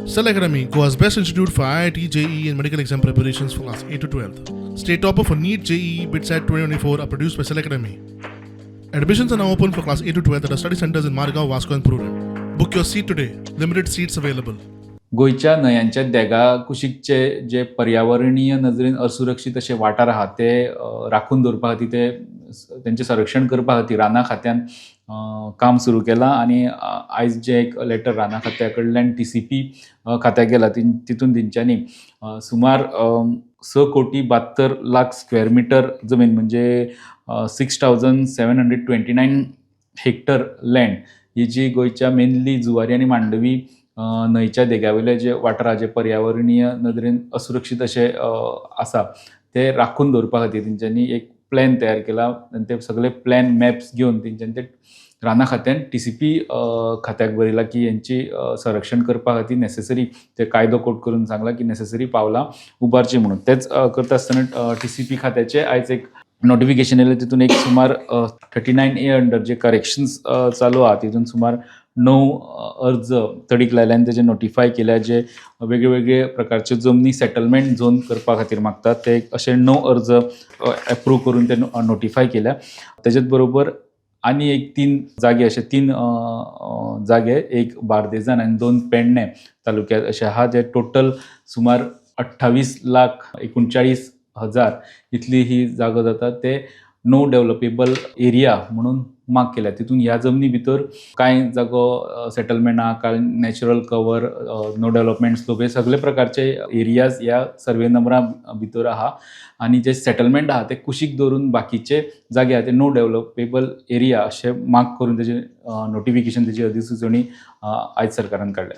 Cell Academy, Goa's best institute for IIT, JEE, and medical exam preparations for class 8 to 12. State topper for NEET, JEE, BITSAT 2024 are produced by Cell Academy. Admissions are now open for class 8 to 12 at our study centers in Margao, Vasco, and Prudent. Book your seat today. Limited seats available. गोंयच्या न्हंयांच्या देगा कुशीकचे जे पर्यावरणीय नजरेन असुरक्षीत अशे वाठार आहा ते राखून दवरपा खातीर, ते तेंचें संरक्षण करपा खातीर रानां खात्यान काम सुरू केलां आनी आयज जें एक लेटर रानां खात्या कडल्यान टीसीपी खात्याक गेला, तितून तेंच्यांनी सुमार 6 कोटी 72 लाख स्क्वेअर मिटर जमीन, म्हणजे 6,729 hectare land ही जी गोंयच्या मेनली जुवारी आनी मांडवी न्हंयच्या देगा वयले जे वाठार आहा, जे पर्यावरणीय नदरेन असुरक्षीत अशे आसा, ते राखून दवरपा खातीर तेंच्यांनी एक प्लॅन तयार केला आनी ते सगळे प्लॅन मॅप्स घेवन तेंच्यांनी ते रानां खात्यान टीसीपी खात्याक बरयलां की हेंची संरक्षण करपा खातीर नेसेसरी ते कायदो कोट करून सांगला की नेसेसरी पावलां उबारचीं म्हणून. तेच करता आसतना टीसीपी खात्याचें आयज एक नोटिफिकेशन येयलें. तितून एक सुमार 39A under जे करेक्शन्स चालू आहा, तितून सुमार णव अर्ज तडीक लायले आनी तेजे नोटिफाय केल्या, जे वेगळे वेगळे प्रकारच्यो जमनी सेटलमेंट झोन करपा खातीर मागतात. ते अशे णव अर्ज एप्रूव करून ते नोटिफाय केल्या. तेजेच बरोबर आनी एक तीन जागे, अशे तीन जागे, एक बार्देजान आनी दोन पेडणे तालुक्यात अशे आहा, जे टोटल सुमार 28,39,000 इतली ही जागो जाता, ते नो डेवलपेबल एरिया म्हणून मार्क केल्या. तितून ह्या जमनी भितर कांय जागो सेटलमेंट आहा, कांय natural cover, no development slope, हे सगळे प्रकारचे एरियाज ह्या सर्वे नंबरा भितर आहा आनी जे सेटलमेंट आहा ते कुशीक दवरून बाकीचे जागे आहा ते नो डेवलपेबल एरिया अशें मार्क करून तेजें नोटिफिकेशन, तेजी अधिसुचोवणी आयज सरकारान काडल्या.